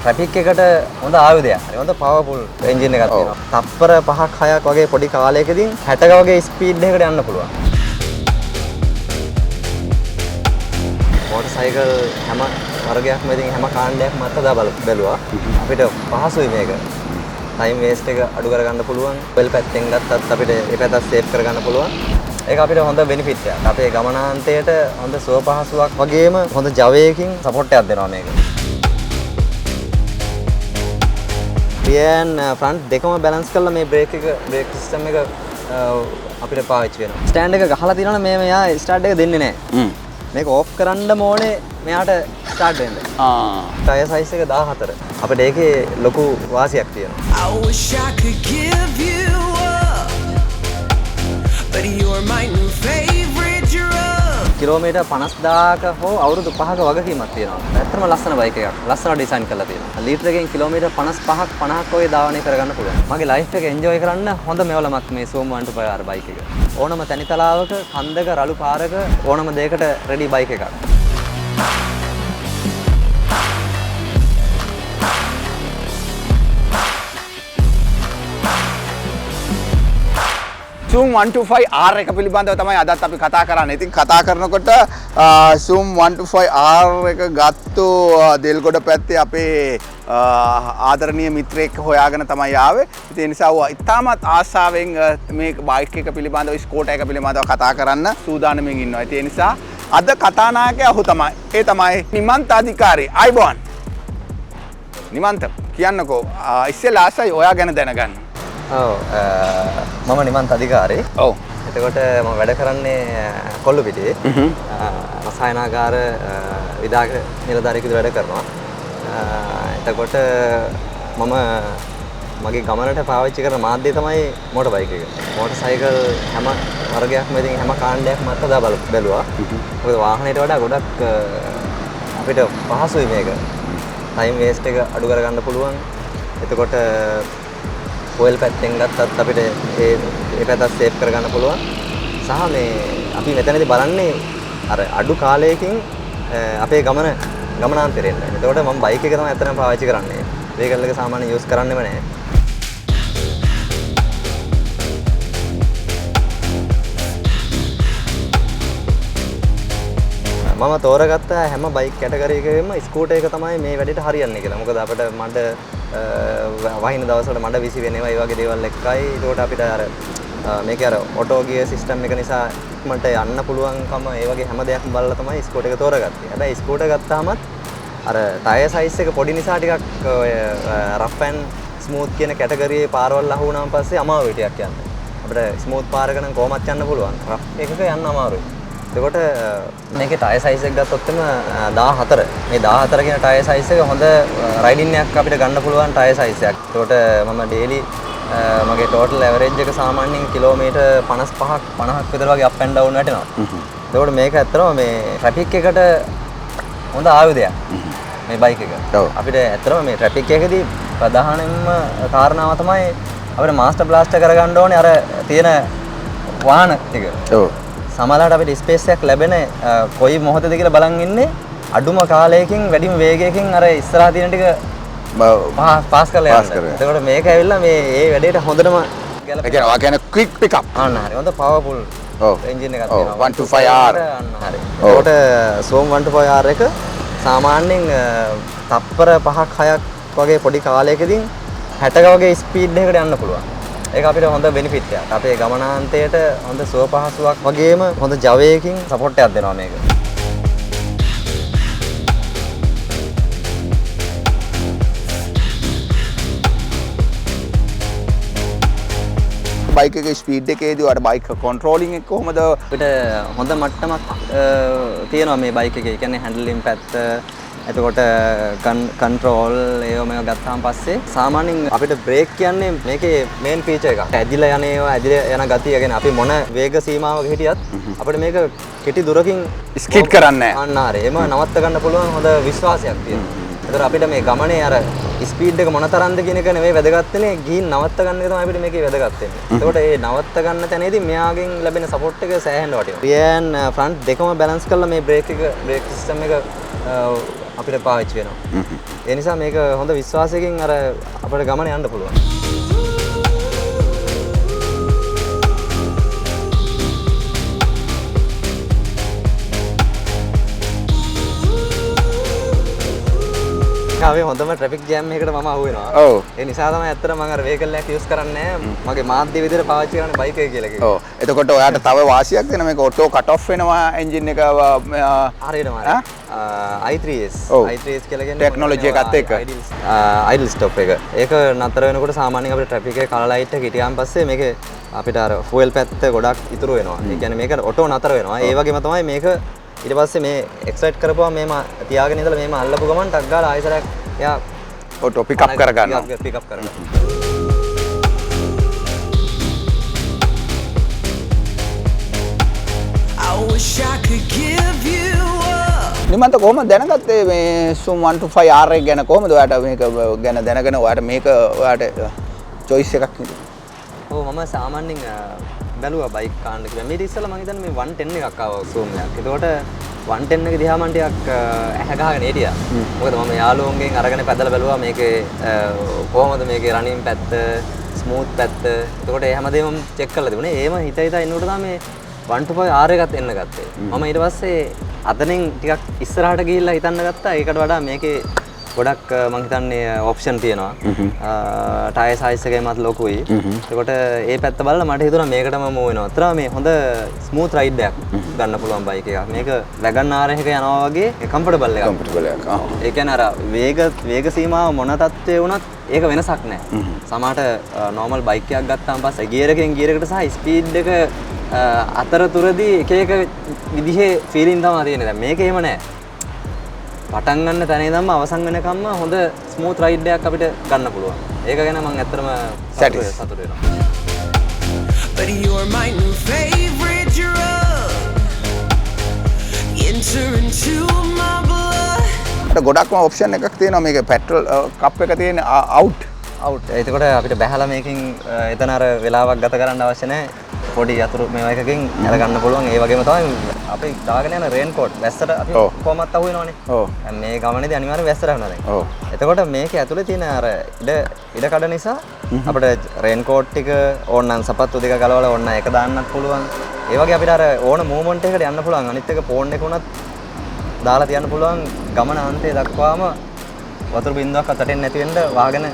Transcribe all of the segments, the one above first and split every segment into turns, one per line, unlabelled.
Traffic එකට හොඳ ආයුධයක්. හරි හොඳ පවර්ෆුල් එන්ජින් එකක් තියෙනවා. තප්පර 5ක් 6ක් වගේ පොඩි කාලයකදී 60 වගේ ස්පීඩ් එකකට යන්න පුළුවන්. මෝටර් සයිකල් හැම වර්ගයක්ම ඉතින් හැම කාණ්ඩයක්ම අත්හදා බැලුවා. අපිට පහසුයි මේක. ටයිම් වේස්ට් එක අඩු කරගන්න පුළුවන්. වෙල් පැත්තෙන් ගත්තත් අපිට ඒ පැත්තත් සේව් කරගන්න පුළුවන්. ඒක අපිට හොඳ බෙනිෆිට් එකක්. අපේ ගමනාන්තයට හොඳ සුව පහසුවක් වගේම හොඳ ජවයකින් සපෝට් එකක් දෙනවා මේක. රියර් ඇන්ඩ් ෆ්‍රන්ට් දෙකම බැලන්ස් කරලා මේ බ්‍රේක් එක බ්‍රේක් සිස්ටම් එක අපිට පාවිච්චි වෙනවා. ස්ටෑන්ඩ් එක ගහලා තියෙනවනේ මේ මෙයා ස්ටාර්ට් එක දෙන්නේ නැහැ. මේක ඕෆ් කරන්න ඕනේ මෙයාට ස්ටාර්ට් වෙන්න. ටයර් සයිස් එක 14. අපිට ඒකේ ලොකු වාසියක් තියෙනවා.
I wish I could give you up, but you're my new favorite drug.
Kilometre 50,000ක හෝ අවුරුදු 5ක වගකීමක් තියෙනවා. ඇත්තටම ලස්සන බයික් එකක්. ලස්සන ඩිසයින් කරලා තියෙනවා. ලීටර් එකෙන් කිලෝමීටර් 55ක් 50ක් වගේ ධාවනය කරගන්න පුළුවන්. මගේ ලයිෆ් එක එන්ජොයි කරන්න හොඳ මෙවලමක් මේ Xoom 125R bike එක. ඕනම තැනිතලාවක, කන්දක, රළු පාරක ඕනම දෙයකට රෙඩි බයික් එකක්.
Xoom 125R එක පිළිබඳව තමයි අදත් අපි කතා කරන්නේ. ඉතින් කතා කරනකොට Xoom 125R එක ගත්තු දෙල්ගොඩ පැත්තේ අපේ ආදරණීය මිත්‍රයෙක් හොයාගෙන තමයි ආවේ. ඉතින් ඒ නිසා ඌ ඉතාමත් ආසාවෙන් මේ බයික් එක පිළිබඳව ස්කූටර් එක පිළිබඳව කතා කරන්න සූදානමින් ඉන්නවා. ඉතින් ඒ නිසා අද කතානායකයා ඔහු තමයි. ඒ තමයි නිමන්ත අධිකාරී. අයිබෝන්. නිමන්ත කියන්නකෝ ඉස්සෙල්ලා ආසයි ඔයා ගැන දැනගන්න.
ඔව්, මම නිමන්ත අධිකාරී. එතකොට මම වැඩ කරන්නේ කොල්ලුපිටියේ. රසායනාගාර විධායක නිලධාරියෙකු විදිහට වැඩ කරනවා. එතකොට මම මගේ ගමනට පාවිච්චි කරන මාධ්‍යය තමයි මෝටර් බයික් එක. මෝටර් සයිකල් හැම වර්ගයක්ම ඉතින් හැම කාණ්ඩයක්ම අත්හදා බැලුවා. මොකද වාහනයට වඩා ගොඩක් අපිට පහසුයි මේක. ටයිම් වේස්ට් එක අඩු කරගන්න පුළුවන්. එතකොට ඔයල් පැත්තෙන් ගත්තත් අපිට ඒ ඒ පැත්තත් සේව් කරගන්න පුළුවන්. සහ මේ අපි මෙතනදී බලන්නේ අර අඩු කාලයකින් අපේ ගමන ගමනාන්තරයෙන්. එතකොට මම බයික් එක තමයි ඇත්තටම පාවිච්චි කරන්නේ. වෙහිකල් එක සාමාන්‍යයෙන් යූස් කරන්නෙම නෑ. මම තෝරගත්ත හැම බයික් කැටගරි එකකම ස්කූටර් එක තමයි මේ වැඩේට හරියන්නේ කියලා. මොකද අපිට මඩ වහින දවස්වල මඩ විසි වෙන ඒවා ඒ වගේ දේවල් එක්කයි. ඒකට අපිට අර මේකේ අර ඔටෝ ගියර් සිස්ටම් එක නිසා ඉක්මනට යන්න පුළුවන්කම ඒ වගේ හැම දෙයක්ම බලලා තමයි ස්කූටර් එක තෝරගත්තේ. හැබැයි ස්කූටර් ගත්තාමත් අර ටයර් සයිස් එක පොඩි නිසා ටිකක් ඔය රෆ් ඇන්ඩ් ස්මූත් කියන කැටගරියේ පාරවල් අහු වුණාන් පස්සේ අමාරුයි ටිකක් යන්න. අපිට ස්මූත් පාරක නම් කොහොමත් යන්න පුළුවන්. රෆ් එකක යන්න අමාරුයි. එතකොට මේකේ ටයර් සයිස් එක ගත්තොත් එම 14. මේ 14 කියන ටයර් සයිස් එක හොඳ රයිඩින් එකක් අපිට ගන්න පුළුවන් ටයර් සයිස් එකක්. එතකොට මම ඩේලි මගේ ටෝටල් ඇවරේජ් එක සාමාන්‍යයෙන් කිලෝමීටර් 55ක් 50ක් විතර වගේ අප් ඇන්ඩ් ඩවුන් වැටෙනවා. එතකොට මේක ඇත්තටම මේ ට්‍රැෆික් එකට හොඳ ආයුධයක්. මේ බයික් එක. අපිට ඇත්තටම මේ ට්‍රැෆික් එකේදී ප්‍රධානම කාරණාව තමයි අපිට මාස්ටර් බ්ලාස්ටර් කරගන්න ඕනේ අර තියෙන වාහන ටික. සමහරවිට අපිට ස්පේස් එකක් ලැබෙන කොයි මොහොතේද කියලා බලන් ඉන්නේ අඩුම කාලයකින් වැඩිම වේගයකින් අර ඉස්සරහා තියෙන ටික පාස් කරලා
පාස්
යන්න.
කරලා.
එතකොට මේක ඇවිල්ලා මේ ඒ වැඩේට හොඳටම ගැලපෙන.
ඒ කියන්නේ ඔයා කියන්නේ ක්වික් පිකප්.
අන්න හරි. හොඳ පවර්ෆුල් එන්ජින් එකක් තියෙනවා.
125R.
අන්න හරි. එතකොට Xoom 125R එක සාමාන්‍යයෙන් තප්පර 5ක් 6ක් වගේ පොඩි කාලයකදී 60 වගේ ස්පීඩ් එකකට යන්න පුළුවන්. ඒක අපිට හොඳ බෙනිෆිට් එකක්. අපේ ගමනාන්තයට හොඳ සුව පහසුවක් වගේම හොඳ ජවයකින් සපෝට් එකක් දෙනවා මේක.
බයික් එකේ ස්පීඩ් එකේදී ඔයාලට බයික් කන්ට්‍රෝලින් එක කොහොමද?
අපිට හොඳ මට්ටමක් තියෙනවා මේ බයික් එකේ. ඒ කියන්නේ හැන්ඩ්ලින් පැත්ත, එතකොට කන්ට්‍රෝල් ඒව මේවා ගත්තාන් පස්සේ සාමාන්‍යයෙන් අපිට බ්‍රේක් කියන්නේ මේකේ මේන් ෆීචර් එකක්. ඇදිලා යන ඒවා, ඇදිලා යන ගතිය, ඒ කියන්නේ අපි මොන වේග සීමාවක හිටියත් අපිට මේක කෙටි දුරකින්
ස්කිඩ් කරන්නේ නැහැ.
අන්න හරි. එම නවත්ත ගන්න පුළුවන් හොඳ විශ්වාසයක් තියෙනවා. ඒතර අපිට මේ ගමනේ අර ස්පීඩ් එක මොන තරම්ද කියන එක නෙවෙයි වැදගත් වෙන්නේ, ගිහින් නවත්ත ගන්න එක තමයි අපිට මේකේ වැදගත් වෙන්නේ. එතකොට මේ නවත්ත ගන්න තැනේදී මෙයාගෙන් ලැබෙන සපෝට් එක සෑහෙන්න වටිනවා. රියර් ඇන්ඩ් ෆ්‍රන්ට් දෙකම බැලන්ස් කරලා මේ බ්‍රේක් එක, බ්‍රේක් සිස්ටම් එක අපිට පාවිච්චි වෙනවා. ඒ නිසා මේක හොඳ විශ්වාසයකින් අර අපිට ගමන යන්න පුළුවන්. ආවේ හොඳම ට්‍රැෆික් ජෑම් එකකට මම අහු වෙනවා.
ඔව්.
ඒ නිසා තමයි ඇත්තට මම අර වෙහිකල් එකක් යූස් කරන්නේ නැහැ. මගේ මාධ්‍ය විදිහට පාවිච්චි කරන්නේ බයික් එක කියලා කිව්වා.
ඔව්. එතකොට ඔයාට තව වාසියක් දෙන මේක ඔටෝ කට් ඔෆ් වෙනවා එන්ජින් එක
හරියටම හරි. i3S.
ඔව්.
i3S කියලා කියන්නේ
ටෙක්නොලොජි එකත් එක්ක.
අයිඩල් ස්ටොප් එක. ඒක නතර වෙනකොට සාමාන්‍යයෙන් අපිට ට්‍රැෆික් එකේ කලර් ලයිට් එක හිටියාන් පස්සේ මේක අපිට අර ෆුවල් පැත්ත ගොඩක් ඉතුරු වෙනවා. ඒ කියන්නේ මේක ඔටෝ නතර වෙනවා. ඒ වගේම තමයි මේක ඊට පස්සේ මේ එක්සයිට් කරපුවා මේම තියාගෙන ඉඳලා මේම අල්ලපු ගමන් ටක් ගාලා ආයෙසරයක් එයා
ඔටෝ පික් අප් කරගන්නවා.
පික් අප් කරගන්නවා.
I wish I could give you up.
Nimantha කොහොමද දැනගත්තේ මේ Zoom 125 R එක ගැන? කොහොමද ඔයාට මේක ගැන දැනගෙන ඔයාට මේක ඔයාට චොයිස් එකක් හිතුනේ?
ඔව්, මම සාමාන්‍යයෙන් බැලුවා බයික් කාණ්ඩ කියලා. මීට ඉස්සෙල්ලා මං හිතන්නේ මේ 110 එකක් ආවා Zoom එකක්. එතකොට 110 එක දිහා මං ටිකක් ඇහැ ගහගෙන හිටියා. මොකද මම යාළුවන්ගෙන් අරගෙන පැදලා බැලුවා මේකේ කොහොමද මේකේ රනින් පැත්ත, ස්මූත් පැත්ත. එතකොට ඒ හැමදේම මම චෙක් කරලා තිබුණේ. ඒම හිත හිතා ඉන්නකොට තමයි මේ 125 R එකත් එන්න ගත්තේ. මම ඊට පස්සේ අතනින් ටිකක් ඉස්සරහට ගිහිල්ලා හිතන්න ගත්තා. ඒකට වඩා මේකේ ගොඩක් මං හිතන්නේ ඔප්ෂන් තියෙනවා. ටයර් සයිස් එකේමත් ලොකුයි. එතකොට ඒ පැත්ත බලලා මට හිතුණා මේකටම මූව් වෙනවා. අතර මේ හොඳ ස්මූත් රයිඩ් එකක් ගන්න පුළුවන් බයික් එකක්. මේක වැගන් ආර් එකක යනවා වගේ කම්ෆර්ටබල් එකක්.
කම්ෆර්ටබල් එකක්.
ඒ කියන්නේ අර වේග සීමාව මොන තත්ත්වයේ වුණත් ඒක වෙනසක් නෑ. සමහරට නෝමල් බයික් එකක් ගත්තාම පස්සේ ගියර් එකෙන් ගියර් එකට සහ ස්පීඩ් එක අතරතුරදී එක එක විදිහේ ෆීලිං තමයි තියෙන්නේ. දැන් මේක එහෙම නෑ. පටන් ගන්න තැන ඉඳන්ම අවසන් වෙනකම්ම හොඳ ස්මූත් රයිඩ් එකක් අපිට ගන්න පුළුවන්. ඒක ගැන මම ඇත්තටම සතුටු වෙනවා.
But you're my new favorite drug. Enter into my blood.
අර ගොඩක්ම ඔප්ෂන් එකක් තියෙනවා මේක පෙට්‍රල් කප් එක තියෙන අවුට්.
අවුට්. එතකොට අපිට බැහැලා මේකෙන් එතන අර වෙලාවක් ගත කරන්න අවශ්‍ය නැහැ. පොඩි යතුරු මේවා එකකින් අර ගන්න පුළුවන්. ඒ වගේම තමයි අපි දාගෙන යන රේන් කෝට් වැස්සට අපි කොහොමත් අහු වෙනවනේ. දැන් මේ ගමනේදී අනිවාර්යෙන් වැස්සට අහු වෙනවා දැන්. එතකොට මේකේ ඇතුලේ තියෙන අර ඉඩ කඩ නිසා අපිට රේන් කෝට් ටික ඕන නම් සපත්තු දෙක ගලවලා ඕන නම් එක දාන්නත් පුළුවන්. ඒ වගේ අපිට අර ඕන මූව්මන්ට් එකකට යන්න පුළුවන්. අනිත් එක ෆෝන් එක උනත් දාලා තියන්න පුළුවන්. ගමන අන්තය දක්වාම වතුර බින්දුවක් අතටෙන් නැති වෙන්න වාගෙන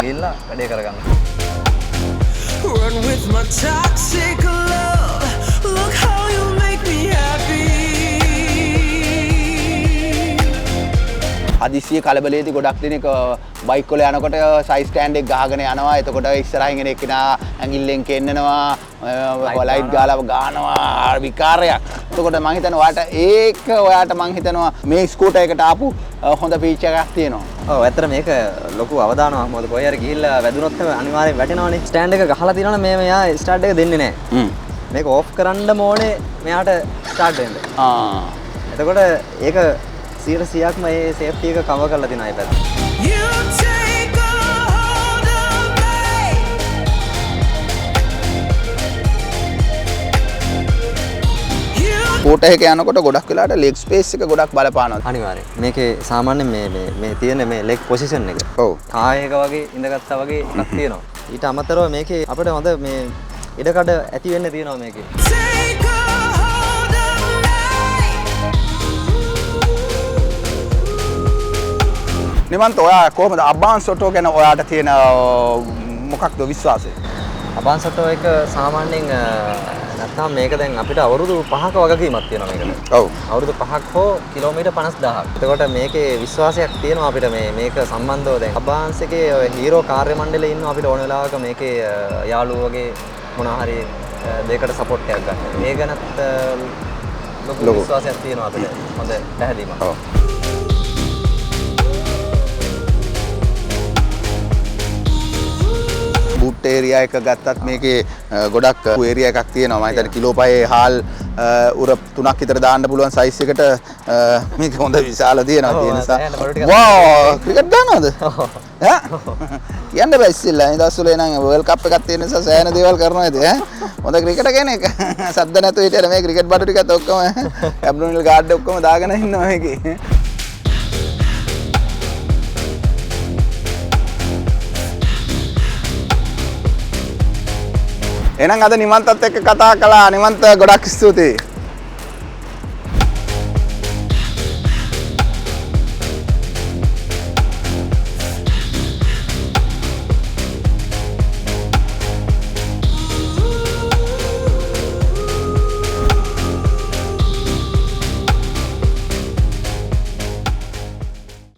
ගිහිල්ලා වැඩේ කරගන්න.
Run with my toxic love. Look how you make me happy.
හදිසිය කලබලයේදී ගොඩක් දෙනෙක් බයික් වල යනකොට සයිඩ් ස්ටෑන්ඩ් එක ගහගෙන යනවා. එතකොට ඉස්සරහින් එන එක්කෙනා ඇඟිල්ලෙන් කෙන්නනවා, ලයිට් ගාලා ගානවා, විකාරයක්. එතකොට මං හිතනවා ඔයාට ඒක ඔයාට මං හිතනවා මේ ස්කූටර් එකට ආපු හොඳ ෆීචර් එකක් තියෙනවා.
ඔව්, ඇත්තට මේක ලොකු අවදානමක්. මොකද කොහේ හරි ගිහිල්ලා වැදුනොත් එහෙම අනිවාර්යෙන් වැටෙනවනේ. ස්ටෑන්ඩ් එක ගහලා තියෙනවනේ මේ මෙයා ස්ටාර්ට් එක දෙන්නේ නැහැ. මේක ඕෆ් කරන්න ඕනේ මෙයාට ස්ටාර්ට් වෙන්න. එතකොට ඒක 100%ක්ම මේ සේෆ්ටි එක කවර් කරලා තියෙනවා මේ පැත්ත.
You take a hold of me. You
scooter එක යනකොට ගොඩක් වෙලාවට ලෙග් ස්පේස් එක ගොඩක් බලපානවා.
අනිවාර්යෙන්. මේකේ සාමාන්‍යයෙන් මේ තියෙන මේ ලෙග් පොසිෂන් එක. කායක වගේ ඉඳගත්තා වගේ එකක් තියෙනවා. ඊට අමතරව මේකේ අපිට හොඳ මේ ඉඩකඩ ඇති වෙන්න තියෙනවා මේකේ.
Take a hold of me.
Nimantha, ඔයා කොහොමද අබාන්ස් ඔටෝ ගැන ඔයාට තියෙන මොකක්ද විශ්වාසය?
අබාන්ස් ඔටෝ එක සාමාන්‍යයෙන් නැත්නම් මේක දැන් අපිට අවුරුදු 5ක වගකීමක් තියෙනවා මේකට. අවුරුදු 5ක් හෝ කිලෝමීටර් 50000ක්. එතකොට මේකේ විශ්වාසයක් තියෙනවා අපිට මේක සම්බන්ධව. දැන් අබාන්ස් එකේ ඔය හීරෝ කාර්ය මණ්ඩලයේ ඉන්නවා අපිට ඕන වෙලාවක මේකේ යාළුවෝ වගේ මොනවා හරි දෙයකට සපෝට් එකක් ගන්න. මේ ගැනත් ලොකු විශ්වාසයක් තියෙනවා අපිට. හොඳ පැහැදීමක්.
බූට් ඒරියා එක ගත්තත් මේකේ ගොඩක් ඒරියා එකක් තියෙනවා. මම හිතන්නේ කිලෝ පහේ හාල් උර 3ක් විතර දාන්න පුළුවන් සයිස් එකට මේක හොඳ විශාල තියෙනවා.
ඔව්,
ඒ නිසා
සෑහෙන බඩු ටිකක්
වාව්, ක්‍රිකට් ගන්නවද? ඈ? කියන්න බෑ ඉස්සෙල්ලා. මේ දවස්වල එනං වර්ල්ඩ් කප් එකක් තියෙන නිසා සෑහෙන දේවල් කරනවා ඉතින් ඈ. හොඳ ක්‍රිකට් කෙනෙක්. සද්ද නැතුව හිටියට මේ ක්‍රිකට් බඩු ටිකත් ඔක්කොම ඇබ්ඩොමිනල් ගාඩ් ඔක්කොම දාගෙන ඉන්නවා මේකේ. එහෙනම් අද නිමන්තත් එක්ක කතා කළා. නිමන්ත, ගොඩක් ස්තුතියි.